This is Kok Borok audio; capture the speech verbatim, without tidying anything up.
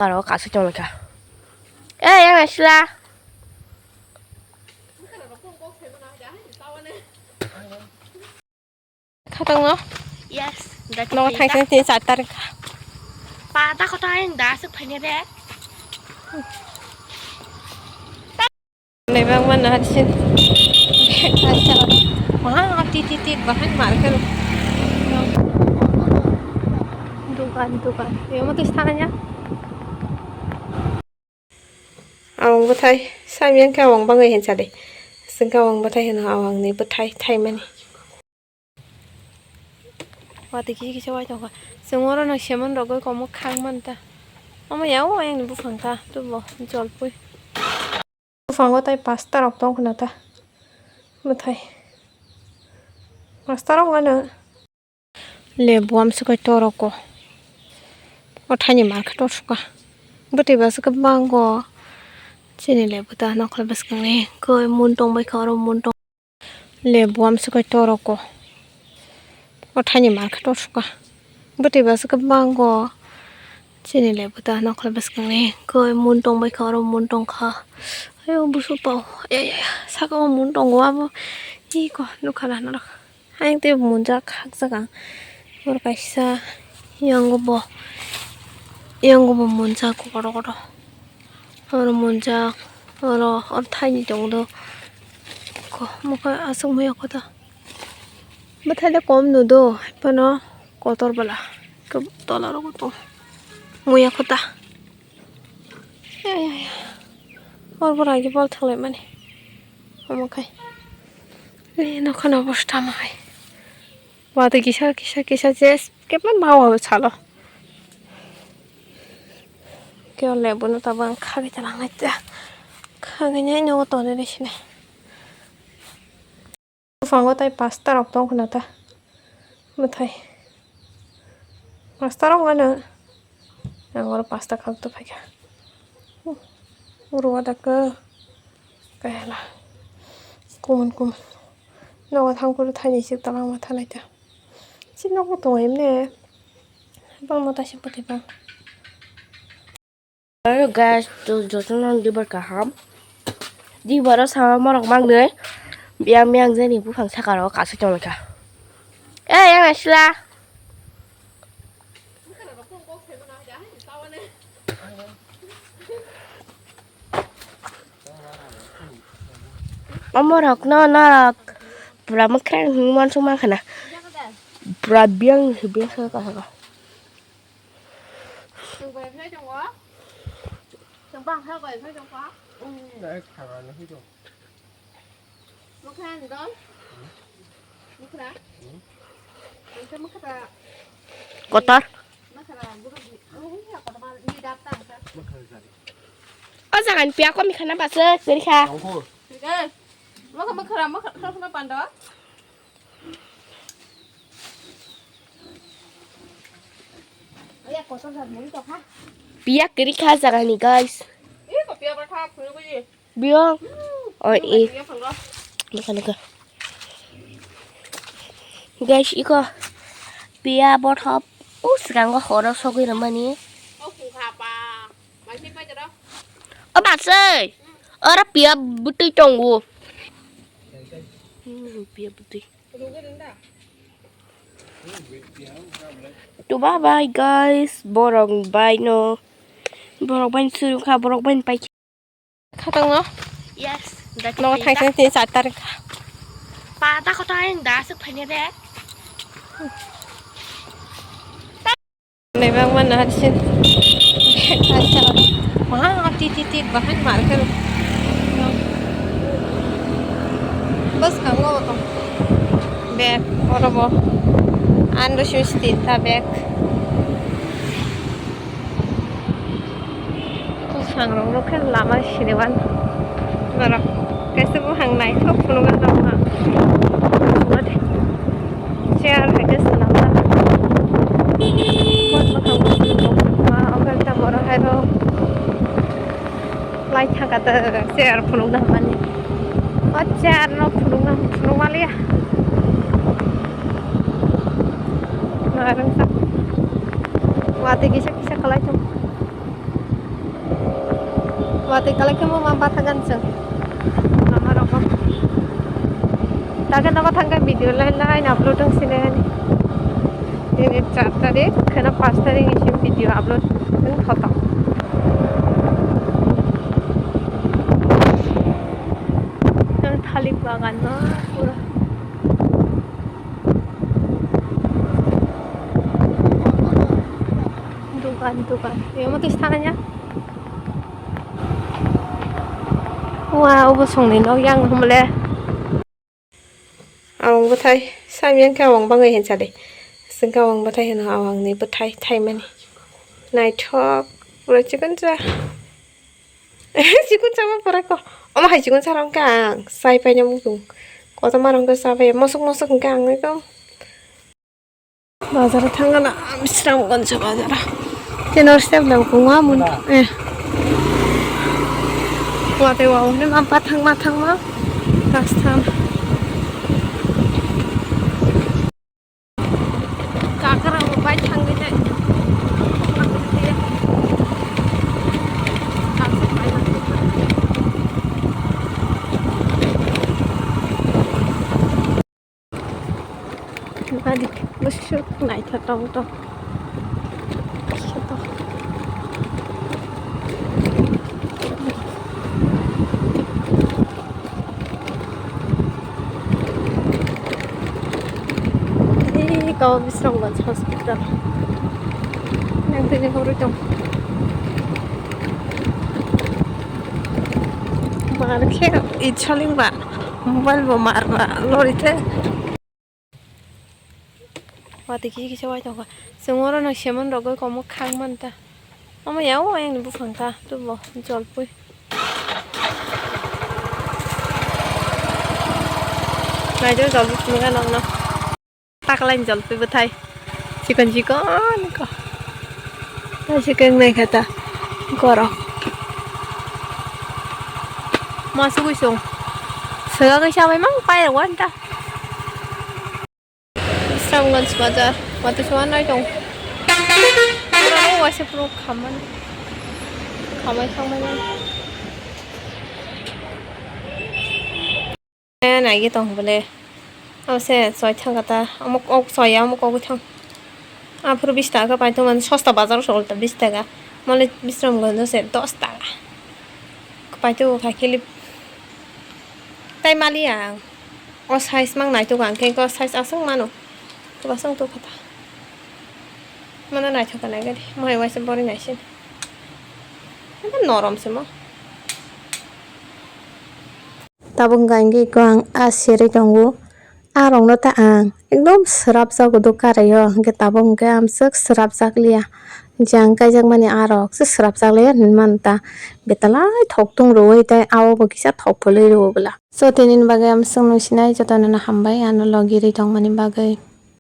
Aro kasu tongkha. Eh, yang sila. Khatang no? Yes. Nogo thangsa tin char tarik. Pa ta kota yang da suk phanya de. Lebang mana hadisin. Wah, tit tit tit bahai market. Dukan dukan. Yang mau tuh tanahnya. Awang bwthai, samyang khe awang bangwi hinsa de. Sengkhe awang bwthai hino awangni bwthai thaimani. Watwi kisa kisa wai tongkha. Chwng oro no semon rogwi komo khang manta. Omo ya o ayang ni buphang ta, tubo jolpui. Buphango tai pasta rok tong khna ta. Bwthai. Pasta rok ano. Le buam swkhe toroko. O thaini market o suka. Bwtwi ba swkhe bango. Chini le bwta nokla bwskangni koi mun tongbai kha oro mun tong. Le buam swkhe toroko. O thaini market o suka. Bwtwi ba swkhe bango. Chini le bwta nokla bwskangni koi mun tongbai kha oro mun tongkha. Ayo busu pao. Ay, ay, ay. Saka o mun tongo abo. Iko nukha na norok. Ayang tei munjak hakjak ang. Oro kaisa yango bo, yango bo munjak kotor kotor. Oro munjak, oro, oro thaini tongo do. Ko, mokhe aswk muya kota. Bwthai le kom nu do, haphano kotor bwla. Tola rogo tong. Muya kota. Ya, ya, ya. Hor bwragi bol thanglaimani. Omo khai. Ni nokhano obostha ma hai. Watwi kisa, kisa, kisa je kepman ma wa salo. Keo le bono tabang khagwi talangnai ta. Khagwi nai nogo tonwi rw sini. Buphango tai pasta rok tong khna ta. Bwthai. Pasta rok ano. Ang oro pasta khak to phaikha. Uro da khe. Kaila. Kumun kumun. Nogo thang phuru thaini sik talang ma thanai ta. Si nogo tongo emne. Bang ma ta sik bwthai bang. Hello guys, to jotono dibar kaham. Dibaro sama morok mangnoi. Biyang biyang jani buphang sakaro kasui tonglaikha. Eh, yang sila. Omorok no norok pura mwkhra hwnwi uansuk mankha na. Pura biyang biyang sakha sakha. Kotor. O jaga ni piya komi khana basa kwrwi kha. Piya kwrwi kha jaga ni guys. Biyong. Oi, i. Nukha, nukha. Guys, iko piya bothop. O sgango horo sogwi rwmani. O baksai. Oro piya bwtwi tongo. Hmm, piya bwtwi. To bye bye guys. Borok bai no. Borok bai suru kha, borok bai pai. Khatang no? Yes. Nogo thangsa tin char tarik. Pa ta kota yang da suk phanya de. Lebang mana hadisin. Bag kaisa. Wah, tit tit tit bahai market. Bwskango bag oro bo. Ando simi siti ta bag. Bwskangrok nukhe lama siniwan norok kaisa buphang naithok phunukgwi tongkha. Chair hai khe swnamjak. Bwskango phunukgwi tongkha, obo ekta borok hai rok lai thangkha chair phunukna hwnmani. O chair no phunukna phunukmaliya. Narwkjak. Watwi kisa kisa kwlai tongo. Watwi kalai khe mo ma bathagan chwng. Lama rogo. Daga na bathang khe video line line upload wng sini hani. Ini char tarik, kheno panch tarik ni sim video upload wng thoto. Ang thalik bagan no pura. Dukan, dukan. Yang mau tuh tangannya? Wah, obo songni nok yang humle. Awang bwthai, samyang khe awang bangwi hinsa de. Sengkhe awang bwthai hino awangni bwthai thaimani. Naithok, pura chikon cha. Chikon chama pura ko. Omo hai chikon cha rong kang, sai paina mukung. Koto ma rong khe cha pai, mosok mosok hwnkhe ang ekdom. Bazar thangana, Bisramganj bazar. Tenor step lang kungwa mun. Eh. Watwi wa ne ma pathang ma thang ma. Kastam. Kakara mo bai thangwi nai. Nadik, busuk naithotok tong. Ei, kau Bisramganj hospital. Nang tini horo tong. Mar khe, itsaling ba. Mobile bo mar ba lori the. Watwi kisa kisa wai tongkha. Chwng oro no semon rogwi komo khang manta. Omo ya o ayang ni buphang kha tubo jolpui. Naidi jolpui phunukha nokno. Taklaini jolpui bwthai. Chikon chikon ko. Naisik wng naikha ta gorok. Masugwi chwng. Swkagwi chabai mang pairok wanta. Bisramganj bazar. Watwi se wanai tong. Oro waisa phuru khamani. Khamai thangmani. Eh, naigi tong bole. Abo se soi thang kata. Amok ok soi ya, amok ok thang. Aphuru bis taka paito man sosta bazar sol ta bis taka. Mole Bisramganj se dos taka. Paito kha khili. Tai mali ang. O size mang naitok ang khe, o size aswk mano. Kwbaswng tong kha ta. Mano naithok kha nai gadi. Mohai waisa bori naisin. Ekdom norom se mo. Tabuk hwnkha hwnkhe eko ang a serwi tongo. A rokno ta ang ekdom swrapjago do karaio, hwnkhe tabuk hwnkhe amswk swrapjak liya. Jang kaijakmani a rok se swrapjak liya hinwi mano ta. Betalai thok tung rwui tei a o bo kisa thok pholwi rwo bwla. So, tini ni bagwi amswk nung sinai jotono no hambai ano logi rwi tongmani bagwi.